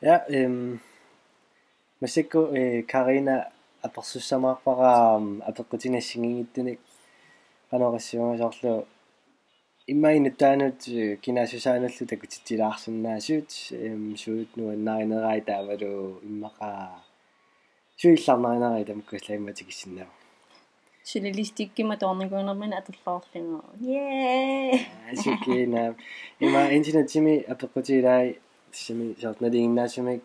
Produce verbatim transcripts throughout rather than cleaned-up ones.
Ja, øhm, massakkut, øh, Karina apersussamaarpara, øhm, apeqqutinik assigiinngitsunik qanoq oqassuunga soorlu immaqa inuttaanut, øh, kinaassusaanullu takutitsilaarsinnaasut, øhm, suut nuannarinerai taavalu immaqa suut illarnarinerai tamakku allaat tikissinnaavat. Journalistikkimut atuarnikuunermini atorluarlugu. Yay! Aa, sukkina. Ima internetimi apeqqutit ilaat tassami soorlu nalinginnaasumik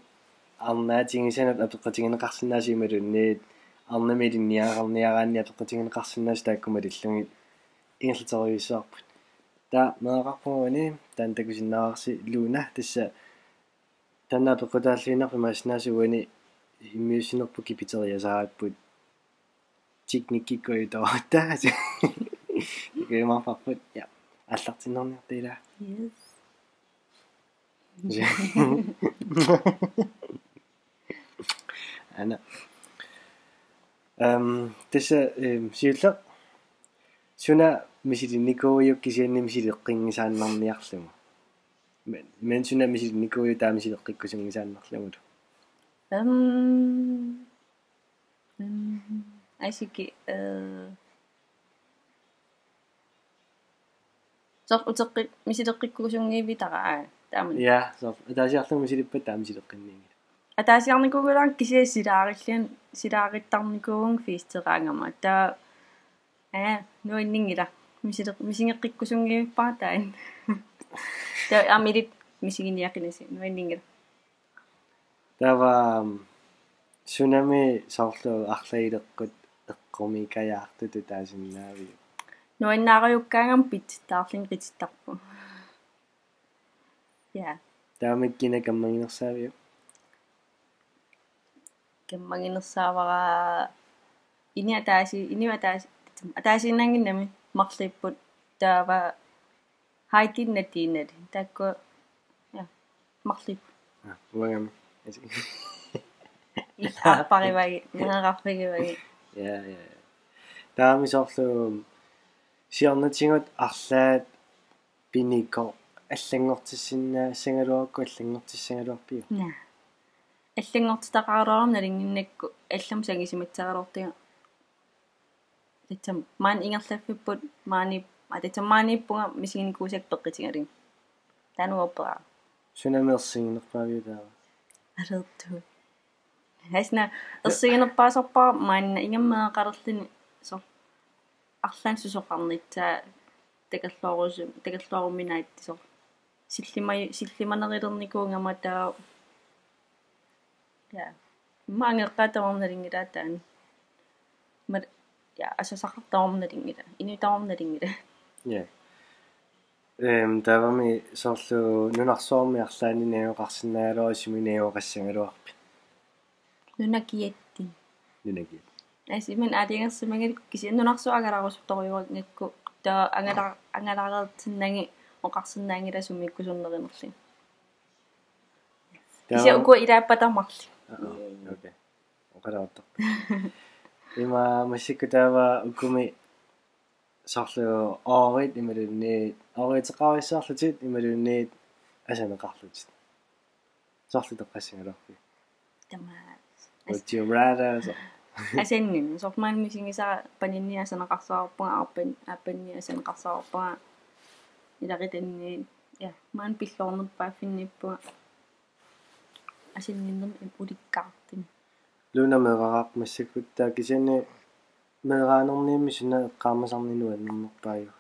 arnaatigisanut apeqqutigineqarsinnaasut imaluunniit arnami ilinniagaqarniaraanni apeqqutigineqarsinnaasut taakku malillugit ingerlaterujussaapput. Taava meeraqarpunga uani taanna takusinnaavarsi Luna tassa taanna apeqqutaalluinnarpoq imaassinnaavoq uani immiussinerput kipiteriasaarparput teknikkikkut ajutoorutta. Kiimaarparput, ja. Aallartinnerniarta ilaa. Yes. Aana. Øhm, tassa, øhm, siulleq. Suna misilinnikuuiuk kisianni misileqqinngisaannarniarlugu. Men, men suna misilinnikuuiuk taava misileqqikkusunngisaannarlugulu. Øhm, øhm, asiki, øh, soorlu uteqqi-, misileqqikkusunngiivitara, aa, taamani. Ja, soorlu ataasiarlugu misilippat taava misileqqinnianngilaq. Ataasiarnikuugaluarlunga kisianni silaarillun-, silaarittarnikuuvunga feesteraangama. Taava, aa, nuanninngilaq. Misileq-, misigeqqikkusunngivippara taanna. Taava aamma ilit misiginiaqinasi, nuanninngilaq. Taava, um, sunami soorlu arlalileqqut eqqumiikajaartutut taasinnaaviuk? Nuannaarujukkaangama pitsittaarlunga qitittarpunga. Ja. Taava kina kammaginersaaviuk? Kammaginersaavara ini ataasi-, ini ataasi-, ataasiinnaannginnami marluupput taava Heidi Nadine taakku, ja, marluupput. Aa, uangami. Ilaapparivagut, nangeqarfigivagit. Ja, ja, ja. Taavami soorlu siornatigut arlaat pinikoq allanngortissinnaassagaluarukku allanngortissagaluarpiuk? Naa. Allanngortitaqaraluarama nalunnginnakku allamik sangisimassagaluartunga. Tassami maani ingerlaffipput maani, aa, tassami maaniippunga misiginikuusakka peqqutigalugu. Taanna uanga peqaara. Sunami ersiginerpaaviuk taava? Aleertuut. Asna ersiginerpaasarpara maanna ingammik meeraqalerluni soorlu arlaannik susoqarnissaa takorloorusu-, takorlooruminaatsoq. Sillima-, sillimanerulernikuugama taava. Ja. Immaqa angajoqqaat tamarmik nalunngilaat taanna. Mar-, ja, asasaqartut tamarmik nalunngilaat. Inuit tamarmik nalunngilaat. Ja. Øhm, taavami soorlu nunarsuarmi arlaanni najugaqarsinnaagaluarpit sumi najugaqassagaluarpit? Nunakiattut. Nunakiattut. Assi, men aalajangersimagalukku kisianni nunarsuaq angalarusuttorujuunngikkaluarlunga taava angala-, angalareersinnagit oqarsinnaanngilara sumiikkusunnerunerlugit. Taava kisianni ukua ilaappata marluk. Aa, okay. Oqaluartarpoq. Ima massakkut taava ukumi soorlu oorit imaluunniit ooriuteqarujussuarlutit imaluunniit asaneqarlutit. Soorlu toqqassagaluarpit? Tamaat. Would you rather, so? Asanninneq, soorlu maani misigisara paninni asaneqarsaarpunga, aappan-, aappanni asaneqarsaarpunga, ilaquttani, ja, maani pilluarnerpaaffinniippunga. Asanninnermik ulikkaartumik. Luna meeraqarpoq massakkut taava kisianni meeraanerniimmi suna eqqaamasarneq nuannernerpaajuk?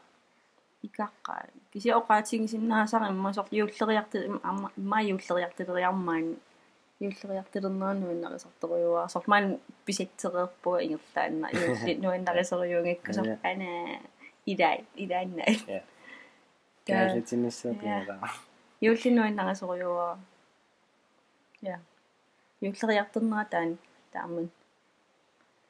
Ikaqqaa. Kisianni oqaatigisinnaasara immaqa soorlu juulleriarti-, im-, aamma, immaqa juulleriartuleriarama. Juulleriartulernera nuannarisartorujuara. Soorlu maani pisatsereerpunga ingerlaannaq. Juulli nuannarisorujuunngikkusoq. Ja. Ana. Ilai, ilaannaat. Ja. Taava. Kaajallatsinnissaq, ja, pingaartoq. Juulli nuannarisorujuara. Ja. Juulleriartornera taanna taamani.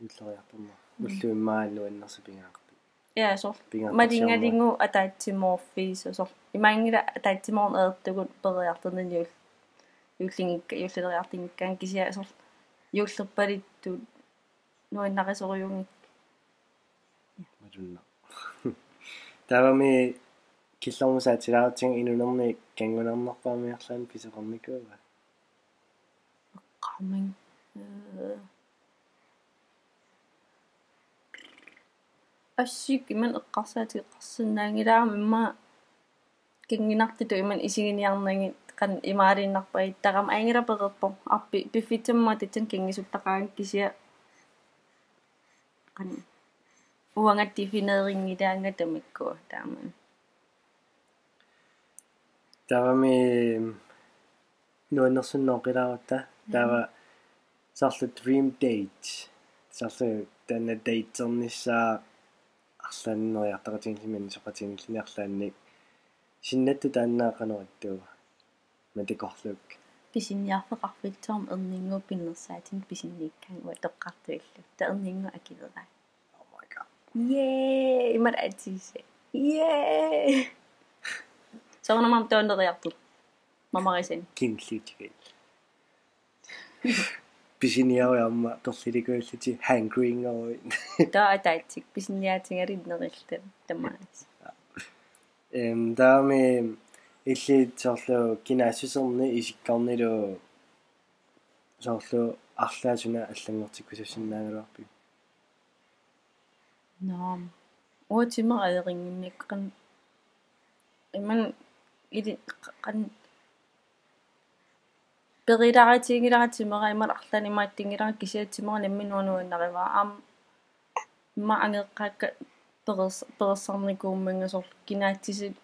Juulleriartornera. Mm. Ullut immaqa nuannersut pingaarput. Ja, soorlu. Pingaartorsiorneq. Malinngalugu ataatsimoorfiit, soorlu. Imaanngilaq ataatsimoorneq ajortugut periartornini juul-, juullingikka-, juulleriartunngikkaanni kisianni soorlu juullerpaluttuut nuannarisorujuunngikkaat. Malunnaq. Taavami killormut saatsilaarutsigit inuunerni kanngunarnerpaamik arlaannik pisoqarnikuua? Amen. Øh. Assut imannak eqqarsaatigeqqaarsinnaanngilara, immaqa kanngunartutut imannak isiginiarnagit qanoq imaaliinnarpaat, taama ajunngilaq pereerpoq. Aappi piffissami tassani kanngusuttaqaanga kisianni qanoq uanga defineerinngilaanga tamakkua taama. Taavami nuannersunnooqilaarutta, taava soorlu dream date. Soorlu taanna daternissaa arlaannik neriartaqatigilluni, soqutiginngilluni arlaannik. Sinnattut taanna qanoq ittuuva? Matakorluk. Pisiniarfeqarfissuarmi erninnguup pinnersaatinut pisiniikkaangat uanga toqqartuillu. Taava erninnguup akiveraat. Oh my god. Yay! Imatut atisaat. Yay! Soorunami aamma taanna neriartoq. Mamarisani. Kingsley Chicken. Pisiniaruit aamma torlilikuillutit hangry-ngeruit. Taava ataatsip pisiniaatigalugu nerilluta tamaasa. Em, taavami illit soorlu kinaassuserni isikkornilu soorlu arlaat suna allanngortikkusussinnaagaluarpiuk? Naamik. Uanga timera ajorinnginnakku qanoq imannak ili qanoq perilaarutiginngilara timera, imannak arlaannik imaattunngilara kisianni timera nammineq nuannaarivara. Aamma immaqa angajoqqaakka perers-, perorsarnikuummannga soorlu kinaassuseq,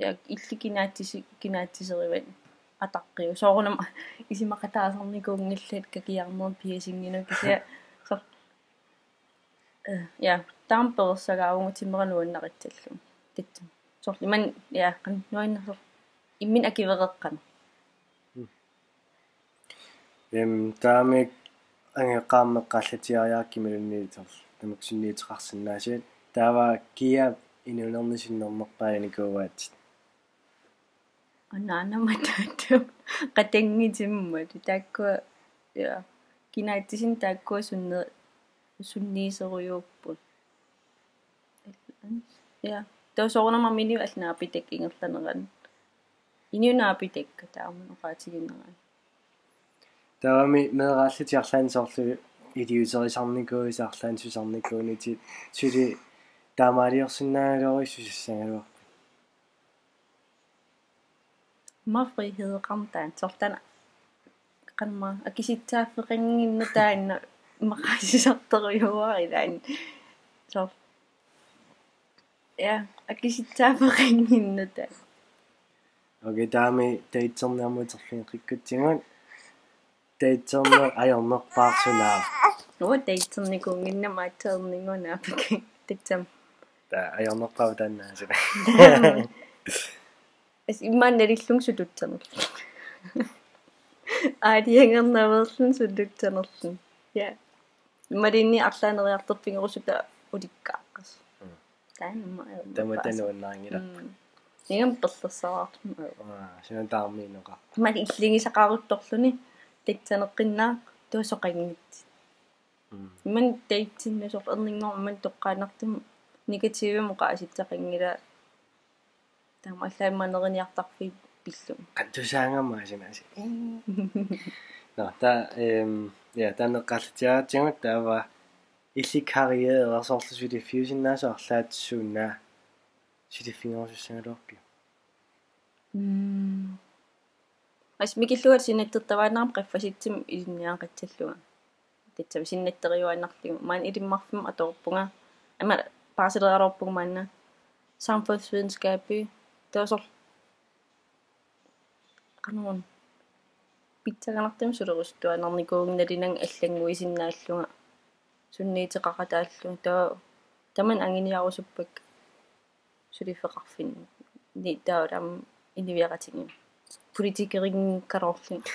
ja, illit kinaassuseq, kinaassuserivat ataqqiuk. Soorunami isumaqataasarnikuunngillat kakiarneq piercinginut kisianni soorlu øh, ja, taama perorsagaavunga timera nuannarissallugu. Tassami. Soorlu imannak, ja, qanoq nuannersoq. Imminut akuereqqaneq. Mm. Em, taamik angajoqqaamik eqqaallatsiariarakku imaluunniit soorlu tamakku sunniuteqarsinnaasuat. Taava kia inuunerni sinnernerpaajanikuuaat? Anaanama taattu qatanngutimmat taakkua, ja, kinaassusinik taakkua sunne-, sunniiserujuupput. Ja, taava soorunami inuit allat naapitakka ingerlaneranni. Inuit naapitakka taama oqaatigineranni. Taavami meeraallutit arlaannik soorlu iliuuserisarnikuuisi arlaannik susarnikuuvutit suli taamaaliorsinnaagaluarussi susassagaluarpit? Aamma frihedeqarnata soorlu taanna qanoq-una akisussaaffeqannginnama taanna maqaasisartorujuuara ilaanni. Soorlu. Ja, akisussaaffeqannginnama taanna. Okay, taavami daterniarmut uterfigeqqikkutsigu. Daterneq ajornerpaaq sunaava? Uanga daternikuunnginnama aatsaat erninnguup naapikka. Tassami. Taava ajornerpaava taanna suna? Assut immaqa nalillunga sutussanerlunga. Aalajangernaveerlunga sutussanerlunga. Ja. Imaluunniit arlaat neriartorfigerusuttut ulikkaaqqasoq. Mm. Taanna immaqa ajornerpaaq. Tamatta nuannarinngilaq. Mm. Ingammik perlersaraarluni. Aa, suna taarmiinoqarpoq. Imaluunniit illigisaqaruttorluni datsaneqqinnaaq taava soqanngitsoq. Mm. Imannak datinni soorlu erninnguup imannak toqqaannartumik negativimik oqaasissaqanngilaq. Taama allaat immaqa neriniartarfiit pillugit. Qattusaangama asinasi. Nå, taava, em, ja, taanna eqqaallatsiaratsigu taava illit karriereersoq soorlu suliffiusinnaasoq arlaat suna suliffigerusussagaluarpiuk? Mm. Assut mikillugu sinattortavaannarama qaffasissumik ilinniagaqassallunga. Tassami sinattoriuaannarlugu. Maani Ilimmarfimmi atorujuuvunga. Aamma paarsileraluarpunga maanna. Samfundsvidenskabi. Taava soorlu. Qanoq-una. Pissanganartumik sulerusuttuaannarnikuuvunga nalunagu allannguisinnaallunga. Sunniuteqaqataallunga. Taava tamanna anguniarusuppakka. Suliffeqarfinni taava aamma inuiaqatigiinni. Politikerinngikkaluarlunga.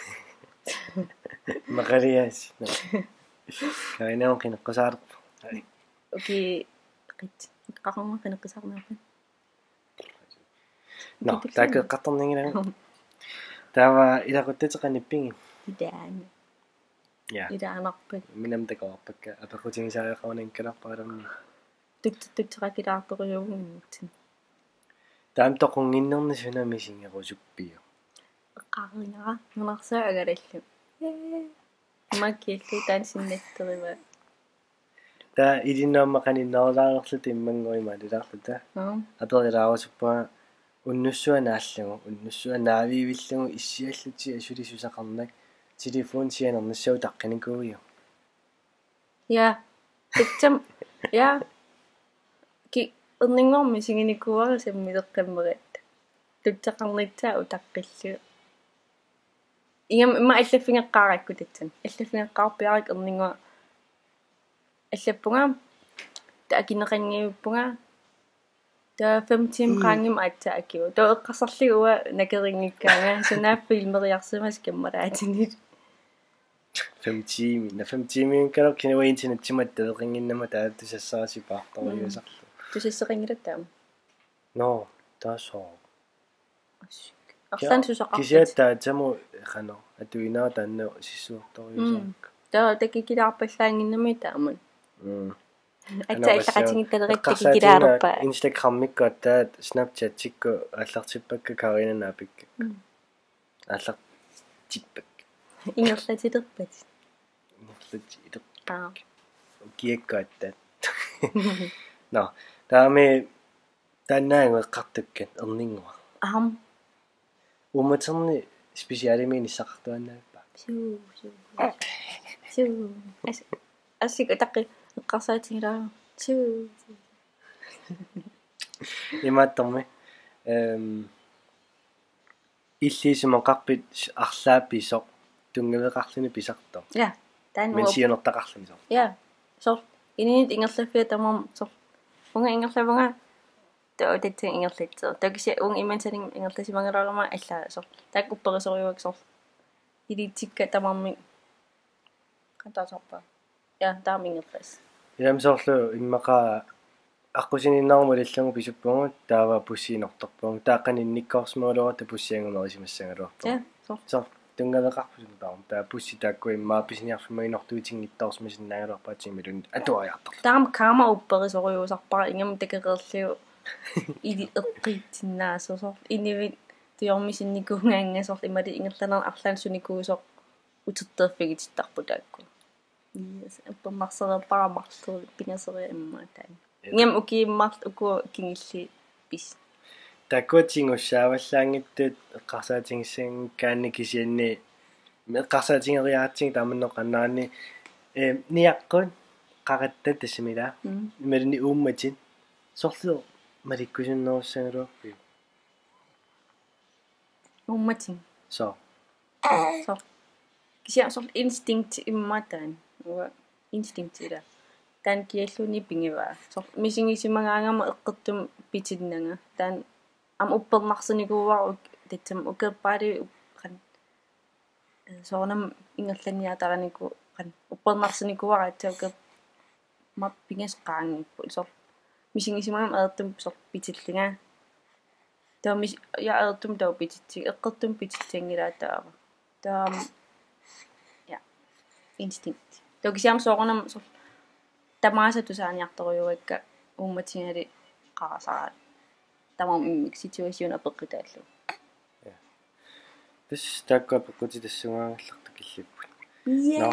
Maqalias. Kainaa qineqqusaalerpoq. Okay. Qit. Qaqorma qineqqusaarnerpa? Nå, taakku eqqartorninngilagut. Taava ilaquttatit qanoq ippigit? Ilaana. Ja. Ilaanarput. Minam takoorpakka. Apeqqutigisariaqarunanngikkaluarpara. Tut-, tutseqakilaartorujuuvugut. Taama toqunnginnerni suna misigerusuppiuk? Eqqaarinngilara, nunarsuaq angalallugu. Makillu taanna sinnattorivaa. Taava ilinnut aamma qaninnerulaarluta immannguaq imaalilaarluta. Aa. Aperilaarusuppunga unnussuaq naallugu, unnussuaq naaviivillugu issiallutit asuli susoqarnak telefoni sianernissaa utaqqinikuuiuk. Ja. Tassami. Ja. Ki erninnguarmi singinikuuara sammileqqammerat. Tutsaqarnissaa utaqqillugu. Ingammik immaqa allaffigeqqaarakku tassani. Allaffigeqqaarpiarakku erninnguaq allappunga. Taava akineqanngivippunga. Taava fem timer Mm. qaangiummik aatsaat akivoq. Taava eqqarsarlunga uanga nakerinngikkaanga. Sunaaffa filmeriarsimasoq kammalaatinik. Fem timer. Nå, fem timer kalo kinawa internetsimut attaveqannginnama taava tusassara sipaartorujuusarlugu. Tusasseqanngilaq taama. Nå, taava sooq. Arlaannik susoqarpit. Kisianni taava taama qanoq atuinera taanna sissuertorujuusarput. Mm. Taava takikilaarpallaannginnami taama. Mm. Aatsaat illaqatigiittalerit takikilaarpa. Instagramikkut aatsaat Snapchatikkut aallartippakka Karina naapikka. Mm. Aallartippakka. Ingerlatilerpat. Ingerlatilerpat. Aa. Ukiakkut aatsaat. Nå, taava taanna eqqartukkat erninnguaq. Aam. Uummaterni specialimi inissaqartuaannavippa? Suu, suu. Suu. As-, assik utaqqi eqqarsaatigilaarlugu. Suu, suu. Imaattormi. Ehm, illit isumaqarpit arlaat pisoq tunngaveqarluni pisartoq? Ja. Taanna. Men uap- siunertaqarluni soorlu. Ja. Soorlu. Inuit ingerlaffia tamarmik soorlu. Uunga ingerlavunga. Taava tassani ingerlatsisoq. Taava kisianni uunga imannak saniga ingerlasimanngilaraama allaat soorlu. Taakku upperisorujuakka soorlu. Iliuutsikka tamarmik. Qanoq taasarpa. Ja, taama ingerlas. Ilami soorlu immaqa aqqusinermut malillugu pisuppugut taava bussiinortorpugut. Taava qaninnikkoorsimagaluarutta bussi angunerisimassagaluarpoq. Ja, soorlu. Soorlu tunngaveqarpugut taama. Taava bussi taakku immaqa pisiniarfimmi inortuitinngitsoorsimasinnaagaluarpaatigut imaluunniit atuariartorlugu. Taama kaama upperisorujuusarpara ingammik takoreerlugu ili eqqiitsinnaasoq soorlu. Inuit tujormisinnikuugaannga soorlu imaluunniit ingerlanerani arlaannik sunikuusoq uterterfigitittarput taakku. Yes, uppernarseriarpara marluk pingasoriarlugu immaqa taanna. Ja. Ingammik ukiut marluk uku kingulliit pis. Taakku tigussaavallaanngitsut eqqarsaatigissanngikkaanni kisianni eqqarsaatigeriaratsigit taamannak qannaanni, eh, niaqqut qaqatta tassami ilaa. Mm. Imaluunniit uummatit. Soorlu malikkusunnerussagaluarpiuk? Uummatit. Soo. Soo. Kisianni soorlu instinct immaqa taanna. Uanga instinct ilaa. Taanna kialluunniit pigivaa. Soorlu misigisimagaangama eqqortumik pitinnanga. Taanna aamma uppernarsinikuuara uk-, tassami ukiorpaaluit uk-, qan-, soorunami ingerlanniartarinikuuara qan-, uppernarsinikuuara aatsaat ukiorpaaluit pingasut qaangiupput. Soorlu misigisimagama ajortumik soorlu pitillunga. Taava mis-, ja, ajortumik taava pititsi-, eqqortumik pititsinngilaa taava. Taava, ja, instinct. Taava kisianni soorunami soorlu tamaasa tusaaniartorujuuakka uummatigali qarasaraat. Tamarmik immikkut situation apeqqutaallugu. Ja. Tassa taakku apeqqutit tassunga aallartut killipput. Yay! Nå.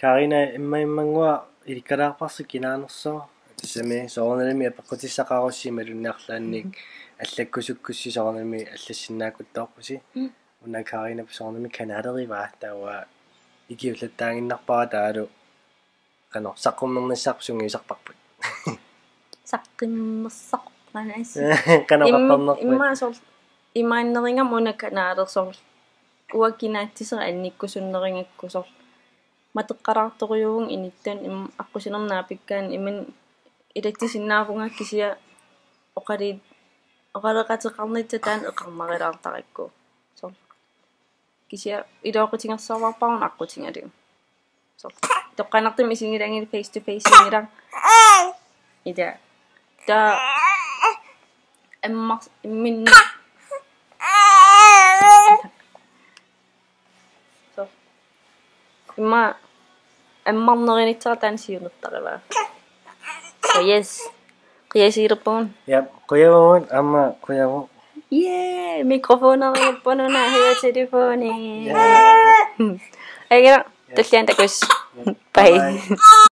Karina, imma immannguaq ilikkalaarparsi kinaanersoq. Tassami soorunalimi apeqqutissaqarussi imaluunniit arlaannik allakkusukkussi soorunalimi allassinnaaqquttoorpusi. Mm. Una Karinap soorunami kanaalerivaa taava ikiullattaaginnarpara taavalu qanoq saqqummernissaat sungiusarparput. Saqqummersoq qanasi. Qanoq im-, qapparnerput. Immaqa soorlu imaannerigama una kanaalersoq. Uanga kinaatsisera annikkusunnerugakku soorlu. Matoqqalaartorujuuvunga inuttut im-, aqqusinermi naapikkaanni imannak ilatsisinnaavunga kisianni oqali-, oqaloqateqarnissaq taanna eqqarnarilaartarakku. Soorlu. Kisianni ilooqutigersuarparput aqqutigalugu. Soorlu. Toqqaannartumik isigilaanngilaq face to face-inngilara. Ila. Taava ammar-, imminni. Soorlu. Immaqa ammarnerinissara taanna siunertarivaa. Oh, yes. Qiasiilerpugut. Ja, qujavugut, aamma qujavugut. Yay, mikrofoneriuppununa høretelefonit. Ja. Aigana. Tulliani takuss. Bye. Bye.